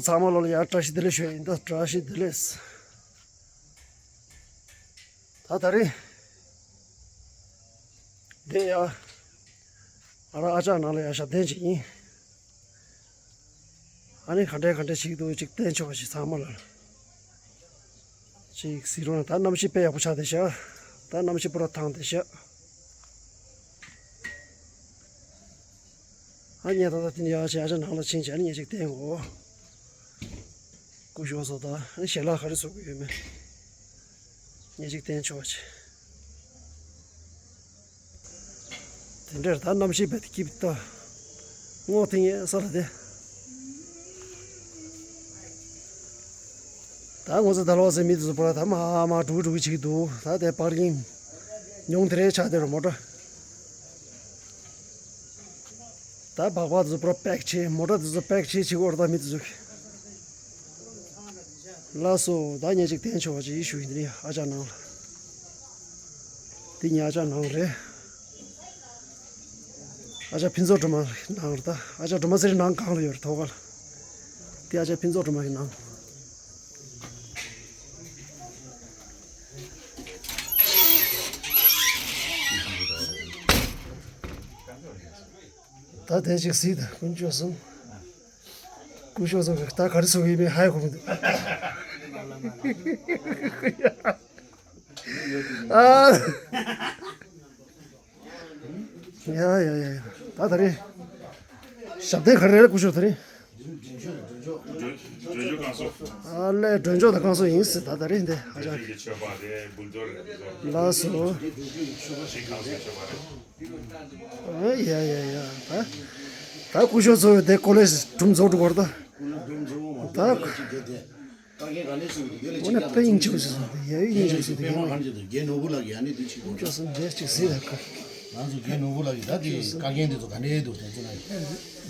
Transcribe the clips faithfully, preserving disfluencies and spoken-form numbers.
ཚང་མ་ལོ་ལ་ཡང་བཀྲ་ཤིས་བདེ་ལེགས་ཞུ་ཡ་ཡིན། ད་བཀྲ་ཤིས་བདེ་ལེགས། ད་ད་རེས་འདི་ཡ་ང་རང་ཨ་ཅག་ནང་ལ་ཡ་ཞབས་བརྟན་ཅིག་ཡིན། ཨ་ནི་ག་འདྲས་ག་འདྲས་ཞིག་འདུག་ཅིག་བསྟན་ཆོག་ཅིག་ཚང་མ་ལ་ཅིག་གཟིགས་རོགས་གནང་། ད་གནམ་གཤིས་དཔེ་ཡག་པོ་ཆགས་བསྡད་ཤག་ད་གནམ་གཤིས་པུ་ར་ཐང་བསྡད་ཤག་ཨ་ནི་ད་ལྟ་དེ་ནས་ཡར་ཕྱིན་ཨ་ཅག་ནང་ལ་ཕྱིན་བྱས་ཨ་ནི་ངས་ཅིག་བསྟན་གོ། སྐུ་ཞབས་ཚོ་དང་ཨ་ནི་ཞལ་ལག་ག་རེ་བཟོ་གི་ཡོད་མེད་ངས་ཅིག་བསྟན་ཆོག་ཅིག་དེ་འདྲར་ད་གནམ་གཤིས་རྦད་དེ་སྐྱིད་པོ་ད། སྔོ་ཐིང་ངེ་ས་ལ་དེ། ད་ངོ་ཚ་ད་ལོ་ཟེར་མི་དེ་ཚོ་པུ་ར་ད་མ་མ་འགྲོ་གི་འགྲོ་གི་བྱེད་ཀྱི་འདུག་ད་དེ་པར་ཀིང་ཉུང་དེ་རེད་ཆགས་དེ་རུ་མོ་ཊ། ད་སྦག་སྦག་དེ་ཚོ་པུ་ར་པེག་བྱས། མོ་ཊ་དེ་ཚོ་པེག་བྱས་བྱེད་དགོས་རེད། ད་མི་དེ་ཚོ་གི། ལགས་སོ། ད་ངས་ཅིག་བསྟན་ཆོག་པ་ཅིག་ཞུ་ཡིན། དེ་ནི་ཨ་ཅག་ནང་ལ། དེ་ངའི་ཨ་ཅག་ནང་རེད། ཨ་ཅག་ཕུན་ཚོགས་སྒྲོལ་མ་ནང་རེད། ད་ཨ་ཅག་སྒྲོལ་མ་ཟེར་ནང་གང་ལ་ཡོད་རེད། ཐོག་ཁ་ལ། དེ་ཨ་ཅག་ཕུན་ཚོགས་སྒྲོལ་མ་གི་ནང་། ད་དེ་ཅིག་གཟིགས་དང་། དཀོན་མཆོག་གསུམ། སྐུ་ཞབས་ཚོ་གི་ད་ག་རེ་བཟོ་གི་ཡིན་མིན་ཧ་གོ་མི་འདུག་ཨ། ཡ་ཡ་ཡ་ཡ། ད་ད་རེས་ཞབས་བརྟན་ག་རེ་རེད། སྐུ་ཞབས་ད་རེས། མགྲོན་མགྲོན་མགྲོན་མཆོག་བསྐང་གསོ། ཨ་ལས། མགྲོན་མཆོག་དང་བསྐང་གསོ་ཡིན་ཟེར། ད་ད་རེས་འདི་ཨ་ཅག་གི་མཆོད་པ་རེད། འབུལ་གཏོར་རེད། ལགས་སོ། མགྲོན་མཆོག་གི་མཆོད་པ་རེད། ཨ་ཡ་ཡ་ཡ། ད་ད་སྐུ་ཞབས་ཚོ་དེ་ཀོ་ལེ་ཇི་གྲུབ་རྫོགས་འགྲོ་བར་ད། ད། ཀ་རྒན་ག་ནས་སུ་འདི་ལ་ཅིག་ཀྱང་དཔེ་སྙིང་རྗེ་པོ་ཞིག་སོང་། ཡ་ཡི་སྙིང་རྗེ་པོ་ཞིག་འདུག་དཔེ་མ་ག་ནས་ཅིག་རྒན་ནོར་བུ་ལགས་ཀྱིས་ཨ་ནི་འདི་ཅིག་གོ། ཅོ་སོང་འདྲེ་ཅིག་སྲིད་ལ་ཁ། ང་ཚོ་རྒན་ནོར་བུ་ལགས་ཀྱིས་ད་འདི་ཀ་རྒན་འདི་ཚོ་ག་ནས་འདུག་དེ་ཚོ་ལ་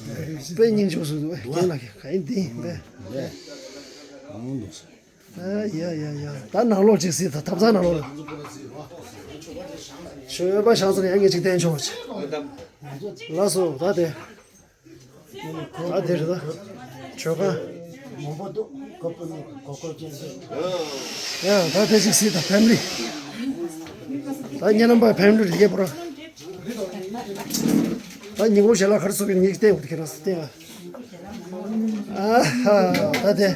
དཔེ་སྙིང་རྗེ་པོ་ཞིག་འདུག་རྒན་ལགས་ཀྱིས་ག་ཡིན་འདི་ཡིན་པས། ལས། ཨང་འདུག་ཟེར། ཨ་ཡ་ཡ་ཡ། ད་ནང་ལོགས་ཅིག་སྲིད། ད་ཐབ་ཚང་ནང་ལོགས་ལ། མཆོད་པ་བཤམས་ས་ནས་ཡང་ངས་ཅིག་བསྟན་ཆོག་ཅིག་ལགས་སོ། ད་དེ། ད་དེ་རེད་ད། མཆོད་ཁང་། མང་པོ་འདུག་ཀོ་པོ་ནི་གོ་སྐོར་ཅན་ཟེར། ཡ་ད་དེ་ཅིག་སྲིད་ད། ཕེ་མི་ལི། ད་ཉེ་ལམ་པ་ཕེ་མི་ལི་རེད་པོ་ར། ད་ཉིན་གུང་ཞལ་ལག་ག་རེ་བཟོ་གི་ཡིན་ངས་བསྟན་འོ། དེ་ཁྱེད་རང་ཚོ་བསྟན་ཨ། ཨ་ཧ། ད་དེ་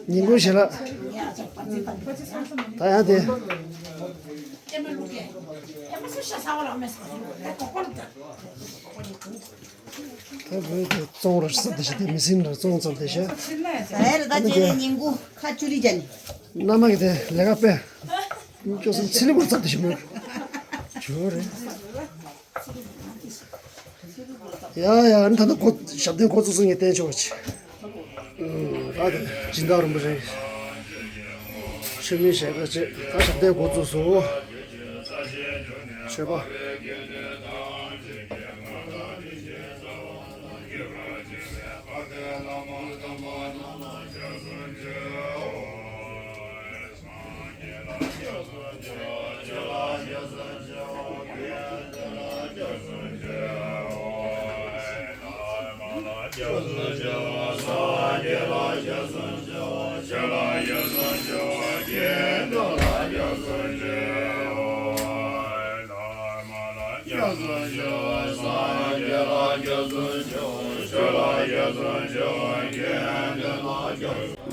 ཉིན་གུང་ཞལ་ལག་ད་ཡང་དེ། ད་བོད་དེ་བཙོང་ར་བསམ་དེ་ཤི་དེ་མི་སྲིན་ར་བཙོང་ཙམ་དེ་ཤི། ད་ཡར་ད་ཅེ་ཉིན་གུང་ཁ་བཅུ་རི་ཅན། མནའ་མ་གི་དེ་ལས་ཀ་དཔེ། ཅོ་སོང་ཚི་ལི་བུར་ཙམ་དེ་ཤི་མོད། ཇོ་རེད། ཡ་ཡ། ཨ་ནི་ད་ལྟ་འགོ་ཞབས་བརྟན་འགོ་བཙུགས་སོང་། ངས་བསྟན་ཆོག་ཅིག་ཨ་དེ་སྦྱིན་བདག་རིན་པོ་ཆེ་མཆོད་མེ་ཞལ་དཀར་བཅས་ད་ཞབས་བརྟན་འགོ་བཙུགས་སོང་། མཆོད་པ།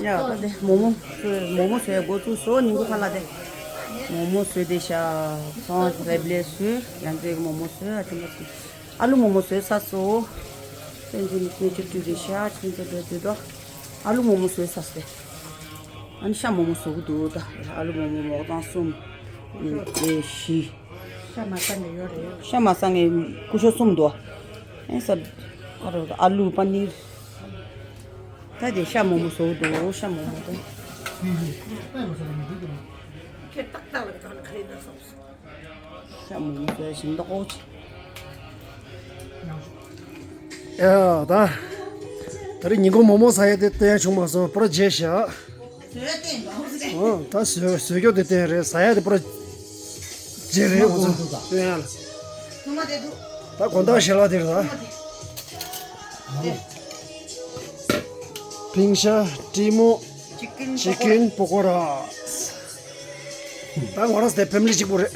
ཡ་ད་དེ་མོག་མོག་བཟོས། མོག་མོག་བཟོས་འགོ་བཙུགས་སོང་། ཉིན་གུང་ཁ་ལག་དེ་མོག་མོག་བཟོས་བསྡད་ཤག་ཚོང་རེབ་ལེ་བཟོས། ཡང་ཚོས་མོག་མོག་བཟོས། ཨ་ཅེ་མ་ཅེ་ཨ་ལུ་མོག་མོག་བཟོས་ཚར་སོང་། ཚོན་ཚོན་ནས་ཚོན་ཆུ་བཀྲུས་བསྡད་ཤག་ཚོན་ཚོན་བཀྲུས་བསྡད་དོ། ཨ་ལུ་མོག་མོག་བཟོས་ཚར་སོང་། ཨ་ནི་ཤ་མོག་མོག་བཟོ་གི་འདུག་ད་ཨ་ལུ་མོག་མོག་མོག་གཙང་གསུམ། ཨ་ནི་དེ་བཞི། ཤ་མ་ཟ་མཁན་ཡོད་རེད། ཤ་མ་ཟ་མཁན་སྐུ་ཞབས་གསུམ་འདུག་ཨེ་ས་ཨ་རོ་ཨ་ལུ་པ་ནིར། ད་དེ་ཤ་མོག་མོག་བཟོ་འདུག་ཤ་མོག་མོག་དང་། ཤ་མོག་མོག་བཟོ་བཞིན་འདུག་ཨོ་ཅི། ཡ་ད། ད་རེས་ཉིན་གུང་མོག་མོག་ཟ་ཡ་དེ་བསྟན་བྱུང་མ་སོང་། པུ་ར་བརྗེད་ཤག་ཨོ། ད་བཟོས་བཟོས་རྒྱུ་དེ་བསྟན་རེད། ཟ་ཡ་དེ་པུ་ར་བརྗེད་རེད། ང་ཚོ་སྟོན་ཡ་ལ། ད་དགོང་དག་ཞལ་ལག་དེ་རེད་ད། ཕིང་ཤ། ཀྲི་མོ། ཅི་ཀིན་པོ་ཀོ་ར། ད་ང་རང་ཚོ་ཕེ་མི་ལི་གཅིག་པོ་རེད།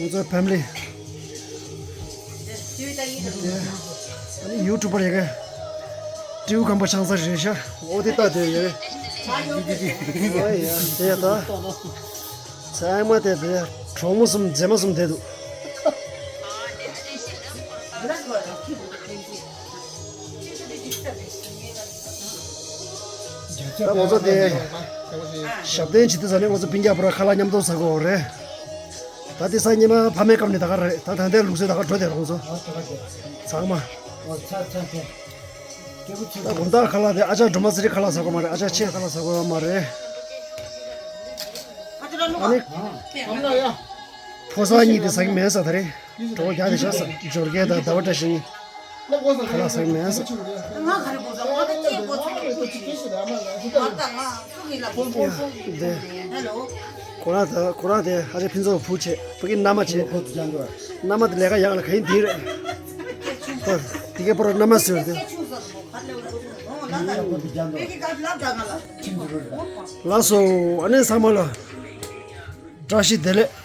ང་ཚོ་ཕེ་མི་ལི། ཨ་ནི་ཡུ་ཊུབ་པར་ཡ་གི། ཀྲིའུ་ཁམས་པ་ཆང་ས་རེད་ཤག་འོ་དེ་ལྟ་དེ་ཡ་གི། ཨོ་ཡ་དེ་ཡ་ད། ཚང་མ་དེ་དེ་གྲོགས་མོ་གསུམ་མཛེས་མ་གསུམ་བསྡད་འདུག་ད་ང་ཚོ་དེ་ཞབས་བརྟན་བྱེད་དུས་ཙ་ནས་ང་ཚོ་སྤུན་ཀྱག་པོ་ར་ཁ་ལག་མཉམ་དུ་ཟ་དགོས་རེད། ད་དེ་ས་སྙེ་མ་ཕ་མའི་སྐབས་ནས་ད་ག་རེད། ད་ད་ལྟའི་ལུགས་སྲོལ་ད་ག་འགྲོ་བསྡད་རོགས་ཚོ་ཚང་མ། ད་དགོང་དག་ཁ་ལག་དེ་ཨ་ཅག་སྒྲོལ་མ་ཟེར་ཁ་ལག་ཟ་དགོས་མ་རེད། ཨ་ཅག་ཆེ་ཁ་ལག་ཟ་དགོས་མ་རེད། ཨ་ནི་ཕོ་གསར་གཉིས་དེ་ཟ་གི་མེད་ས་ད་རེད། གྲོགས་རྒྱག་དེ་བཞག་ས་འབྱོར་རྒྱལ་དང་ཟླ་བ་བཀྲ་ཤིས་གཉིས། ཁ་ལག་ཟ་གི་མེད་ས། ང་ག་རེ་པོ་ཟ་ང་ད་ཅི་པོ་ཚོ་ལ་ཅི་ཞིག་ང་ད་ང་སུ་གི་ལ་པོ་པོ་ཟ་གི་ཧེ་ལོ། ཁོ་རང་ད་ཁོ་རང་དེ་ཧ་ཅང་ཕུན་ཚོགས་བུ་བྱེད་ཕ་གི་མནའ་མ་བྱེད། མནའ་མ་དེ་ལས་ཀ་ཡག་ལ་ག་ཡིན་དེ་རེད། ད་དེ་གའི་པོ་ར་མནའ་མ་ཟེར་དེ། ལགས་སོ། ཨ་ནི་ཚང་མ་ལ་བཀྲ་ཤིས་བདེ་ལེགས།